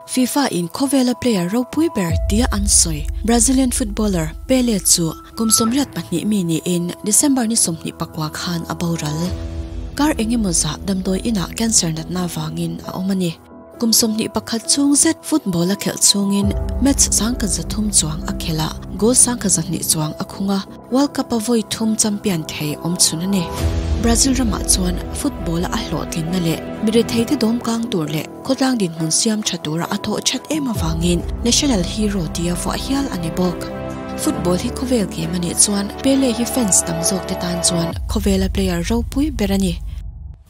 FIFA in khawvela player ropui ber tia an sawi Brazilian footballer Pele chu kum 82 mi niin December ni 24 khan a boral. Kar engemaw zah damdawi inah cancer natna vangin a awm a ni. Kum 21 chhung zet football a khelh chhungin match 103 chuang a khel a, goal 102 chuang a khung a, World Cup a vawi thum champion thei awm chhun a ni. Brazil ramah chuan football a hlawhtlinna leh mi rethei te dawm kang tur leh khawtlang dinhmun siam tha tura a thawh that em avangin national hero tia vuah hial a ni bawk. Football hi khawvel game a nih chuan Pele hi fans tam zawk te tan chuan khawvela player ropui ber a ni.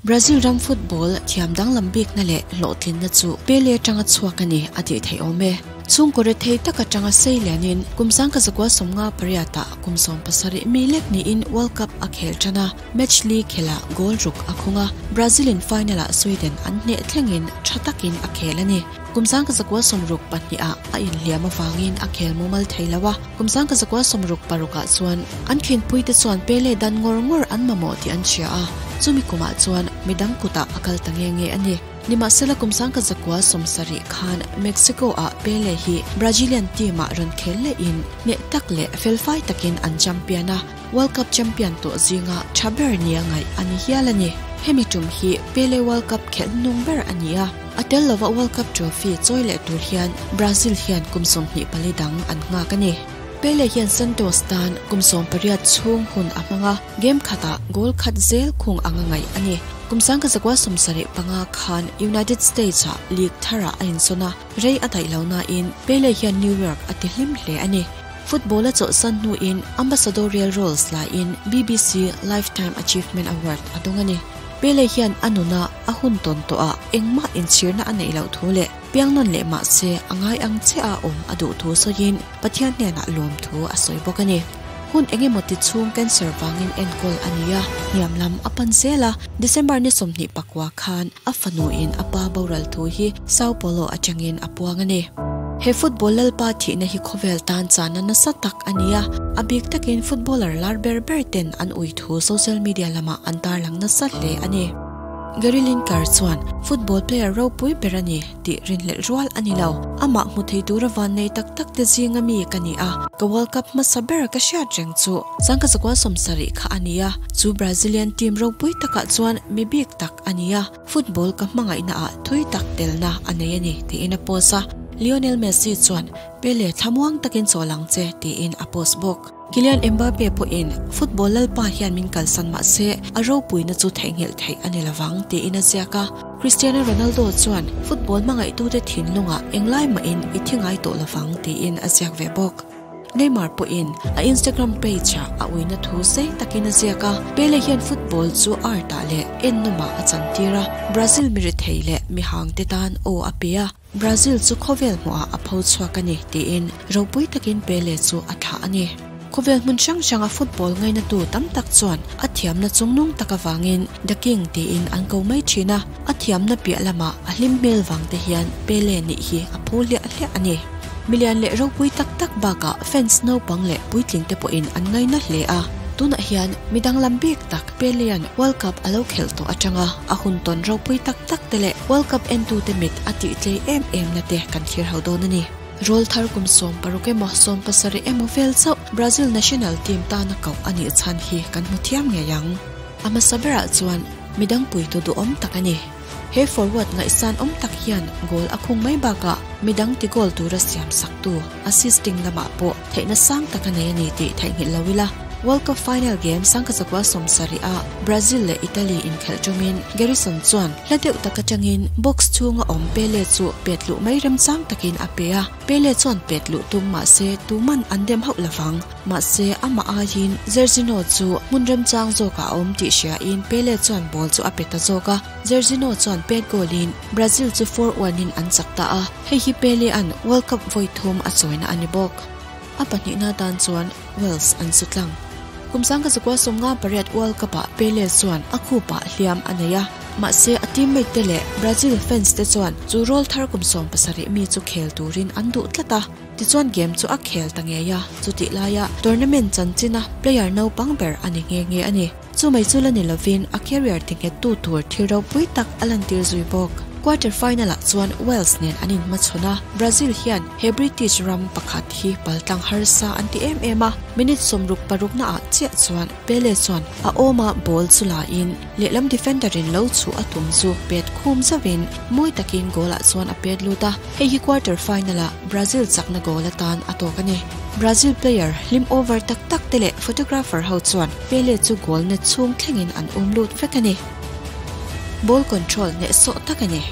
Brazil ram football thiam danglam bikna leh hlawhtlinna chu Pele atanga chhuak a ni a tih theih awm e. Chhungkaw rethei tak atanga sei lianin kum 1958 ah kum 17 mi lek niin World Cup a khel tan a, match li khelah goal ruk a khung a, Brazil in final ah Sweden an hneh thlengin tha takin a khel a ni. Kum 1962 ah a inhliam avangin a khel mumal thei lo a, kum 1966 ah chuan an khinpui te chuan Pele dan ngawr ngawr an mamawh tih an hria a, chumi kumah chuan midang kutah a kal ta nge nge a ni. Nimahsela kum 1970 khan Mexico ah Pele hi Brazilian team ah rawn khel lehin hneh tak leh felfai takin an champion a, World Cup champion tawh zinga tha ber nia ngaih a ni hial a ni. Hemi tum hi Pele World Cup khelh hnung ber a ni a, a tel lova World Cup trophy chawi leh tur hian Brazil hian kum 24 dang an nghak a ni. Pele hian Santos tan kum 18 chhung hun a hmang a, game khatah goal khat zel khung anga ngaih a ni. Kum 1975 khan United States ah league tharah a insawn a, rei a daih lo nain Pele hian New York a ti hlim hle a ni. Football a chawlhsan hnuin ambassadorial roles laiin BBC Lifetime Achievement Award a dawng a ni. Pele hian a nuna a hun tawn tawhah engmah inchhirna a neih loh thu leh piangnawn leh mahse a ngai ang che a awm a duh thu sawiin Pathian hnenah lawm thu a sawi bawk a ni. Hun engemaw ti chhung cancer vangin enkawl a ni a, hniam lam a pan zel a, December ni 29 khan a fanuin a pa boral thu hi Sao Paulo atangin a puang a ni. He football lalpa thihna hi khawvel tan chana nasa tak a ni a, a bik takin footballer lar ber ber ten an ui thu social media lamah an tarlang nasa hle a ni. Gary Lineker chuan football player ropui ber a ni tih rinhlelh rual a ni lo. Amah hmu thei tura van nei tak tak te zinga mi ka ni a, ka World Cup hmasa ber ka hriat reng chu 1970 kha a ni a, chu Brazilian team ropui takah chuan mi bik tak a ni a, football ka hmangaihna ah thui tak telna a nei a ni tiin a post a. Lionel Messi chuan Pele thlamuang takin chawl ang che tiin a post bawk. Kylian Mbappe pawhin football lalpa hian min kalsan mahse a ropuina chu theihnghilh theih a ni lovang tiin a ziak a. Cristiano Ronaldo chuan football hmangaihtute thinlungah englai mahin i thi ngai tawh lovang tiin a ziak ve bawk. Neymar pawhin a Instagram page ah a uina thu sei takin a ziak a, Pele hian football chu art ah leh ennawmah a chantir a, Brazil mi rethei leh mihang te tan aw a pe a, Brazil chu khawvel hmuhah a pho chhuak a ni tiin ropui takin Pele chu a thlah a ni. Khawvel hmun hrang hranga football ngainatu tam tak chuan a thiamna chungnung tak avangin The King tiin an ko mai thin a, a thiamna piah lamah a hlim hmel vang te hian Pele nih hi a phu hliah hliah a ni. Milian leh ropui tak tak bakah fans naupang leh puitling te pawhin an ngaina hle a, tunah hian midang lam bik tak Pelean World Cup a lo khelh tawh atanga a hun tawn ropui tak tak te leh World Cup entute mit a tih tlei em em na te kan thlir ho dawn a ni. Roll thar kum 16 emaw 17 emaw vel chauh Brazil national team tana koh a nih chhan hi kan hmu thiam ngei ang. A hmasa berah chuan midang puitu duhawm tak a ni. He forward ngaihsan awm tak hian goal a khung mai bakah midang ti goal tura siam saktu assisting lamah pawh theihna sang tak a nei a ni tih theihnghilh lo ila. World Cup final game 1970 ah Brazil leh Italy inkhelh tumin Garrison chuan hla deuh tak atangin box chhunga awm Pele chu pet luh mai remchang takin a pe a, Pele chuan pet luh tum mahse tuman an dem hauh lovang. Mahse amah aiin Jairzinho chu hmun remchang zawkah a awm tih hriain Pele chuan ball chu a pe ta zawk a, Jairzinho chuan pet goal in Brazil chu 4-1 in an chak ta a, hei hi Pele an World Cup vawi thum a chawina a ni bawk. A pahnihna tan chuan Wales an su tlang. Kum 1958 World Cup ah Pele chuan a khupah hliam a nei a, mahse a teammate te leh Brazil fans te chuan chu roll thar kum 17 mi chu khel turin an duh tlat a, tichuan game chu a khel ta ngei a, chutih laia tournament chanchina player naupang ber a ni nghe nghe a ni. Chu mai chu la ni lovin a career ti nghet tu tur thil ropui tak a lantir zui bawk. Quarter final ah chuan Wales nen an inhmachhawn a, Brazil hian he British ram pakhat hi paltlang harsa an ti em em a, minute 66 na ah chiah chuan Pele chuan a awma ball chu la in lehlam defender in lo chhuh a tum chu pet khum zauhin mawi takin goal ah chuan a pet lut a, hei hi quarter final ah Brazil chakna goal atan a tawk a ni. Brazil player hlim over tak tak te leh photographer ho chuan Pele chu goal na chhung thlengin an um lut vek a ni. Ball control hnehsawh tak a ni.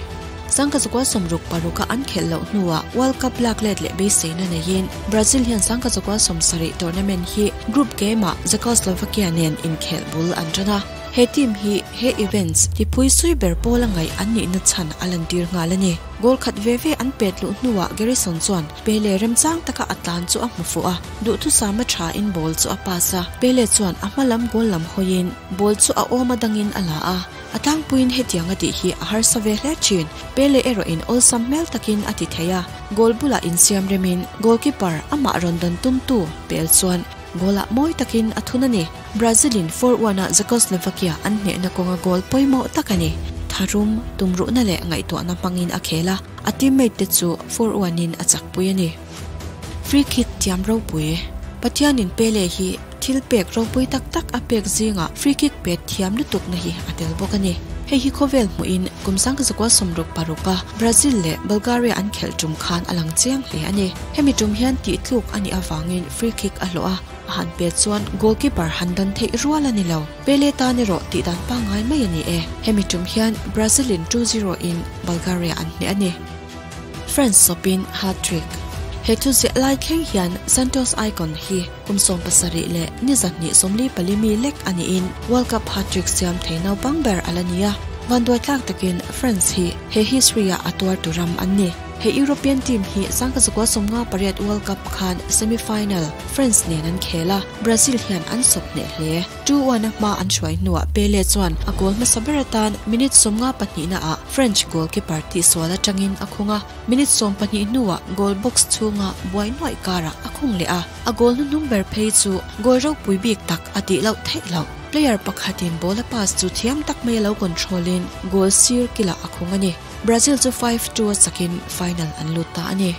1966 a an khelh loh hnuah World Cup lak let leh beiseina neiin Brazil hian 1970 tournament hi group game ah Czechoslovakia nen inkhelh bul an tan a. He team hi he events tipui sui ber pawla ngaih an nihna chhan a lantir nghal a ni. Goal khat ve ve an pet luh hnuah Garrison chuan Pele remchang taka a tlan chu a hmu fuh a, duhthusam a tha in ball chu a pass a. Pele chuan a hma lam goal lam hawiin ball chu a awm a dangin a la a, a tlangpuiin hetiang a tih hi a harsa ve hle thin. Pele erawhin awlsam hmel takin a ti thei a, goal bulah insiam remin goalkeeper amah rawn dawn tumtu Pele chuan goal ah mawi takin a thun a ni. Brazil in 4-1 a Czechoslovakia an hnehna kawnga goal pawimawh tak a ni. Tharum, tumruhna leh ngaihtuahna hmangin a khel a, a teammate te chu 4-1 in a chakpui a ni. Free kick thiam ropui. Pathianin Pele hi thil pek ropui tak tak a pek zingah free kick pet thiam lutukna hi a tel bawk a ni. Hei hi khawvel hmuhin kum 1966 a Brazil leh Bulgaria an khelh tum khan a lang chiang hle a ni. Hemi tum hian tih tluk a nih avangin free kick a hlawh a, a han pet chuan goalkeeper han dan theih rual a ni lo. Pele tan erawh tih dan pangngai mai a ni e. Hemi tum hian Brazil in 2-0 in Bulgaria an hneh a ni. France sawpin hat-trick. He thu ziah lai thleng hian Santos icon hi kum 17 leh ni 244 mi lek a niin World Cup hat-trick siam thei naupang ber a la ni a. Vanduai tlak takin France hi he history ah a tuar tu ram an ni. He European team hi 1958 World Cup khan semi-final France nen an khel a, Brazil hian an sawp hneh hle. 2-1 a hma an hruai hnuah Pele chuan a goal hmasa ber atan minute 52 na ah French goalkeeper tihsual atangin a khung a, minute 12 hnuah goal box chhunga buai nuaih karah a khung leh a, a goal hnuhnung ber phei chu goal ropui bik tak a tih loh theih loh. Player pakhatin ball a pass chu thiam tak mai a lo control in goal sir kilah a khung a ni. Brazil chu 5-2 a chakin final an lut ta a ni.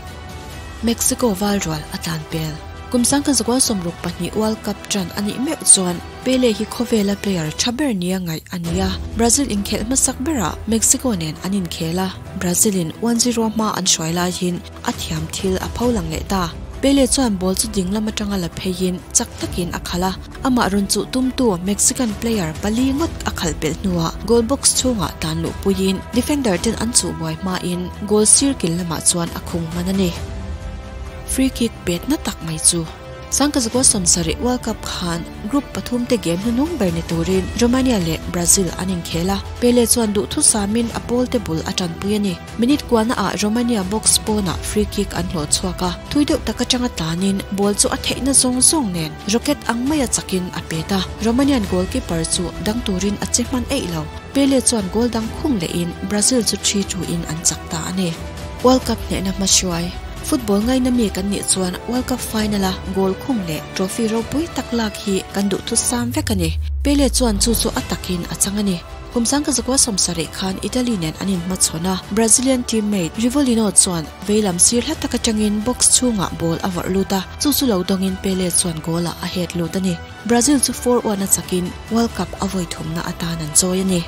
Mexico valrual a tlan pel. Kum 1962 World Cup tan a nih meuh chuan Pele hi khawvela player tha ber nia ngaih a ni a. Brazil inkhelh hmasak berah Mexico nen an inkhel a, Brazil in 1-0 hma an hruai laiin a thiam thil a pho lang leh ta. Pele chuan ball chu dinglam atanga la pheiin chak takin a khalh a, amah rawn chuh tumtu Mexican player pali ngawt a khalh pelh hnuah goal box chhungah tlan luh puiin defender ten an chuh buai hmain goal sir kil lamah chuan a khung hman a ni. Free kick pet na tak mai chu. 1970 World Cup khan group pathum te game hnuhnung ber ni turin Romania leh Brazil an inkhel a, Pele chuan duhthu samin a pawl te bul a tanpui a ni. Minute kualna ah Romania box pawnah free kick an hlawh chhuak a, thui deuh tak atanga tlanin ball chu a theihna zawng zawng nen rocket ang maia chakin a pet a, Romanian goalkeeper chu dang turin a che hman eih lo. Pele chuan goal dang khung lehin Brazil chu 3-2 in an chak ta a ni. World Cup hnehna hmahruai. Football ngaina mi kan nih chuan World Cup final a goal khung leh trophy ropui tak lak hi kan duhthu sam vek a ni. Pele chuan chu chu a takin a chang a ni. Kum 1970 khan Italy nen an inhmachhawn a, Brazilian teammate Rivolino chuan veilam sir hla tak atangin box chhungah ball a vawrh lut a, chu chu lo dawngin Pele chuan goal ah a head lut a ni. Brazil chu 4-1 a chakin World Cup a vawi thumna atan an chawi a ni.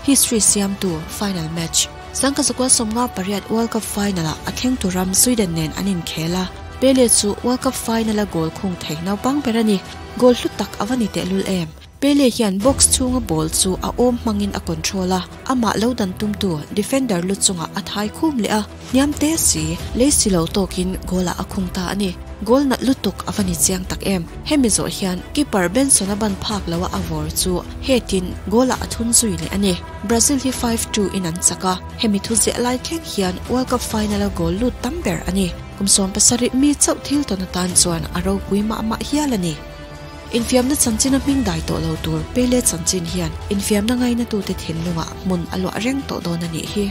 History siamtu final match. 1958 World Cup final ah a thleng tu ram Sweden nen an inkhel a, Pele chu World Cup final a goal khung thei naupang ber a ni. Goal hlu tak a va ni tehlul em. Pele hian box chhunga ball chu a awm hmangin a control a, amah lo dan tumtu defender lu chungah a thai khum leh a, hniam te si, lei si lo tawkin goal ah a khung ta a ni. Goal nalh lutuk a va ni chiang tak em. Hemi zawh hian keeper Benson a ban phak lo a a vawr chu hetin goal ah a thun zui leh a ni. Brazil hi 5-2 in an chak a, hemi thu ziah lai thleng hian World Cup final a goal lut tam ber a ni. Kum 17 mi chauh thil tawn atan chuan a ropui mah mah hial a ni. Infiamna chanchin a hming dai tawh lo tur Pele chanchin hian infiamna ngaina tute thinlungah hmun a luah reng tawh dawn a nih hi.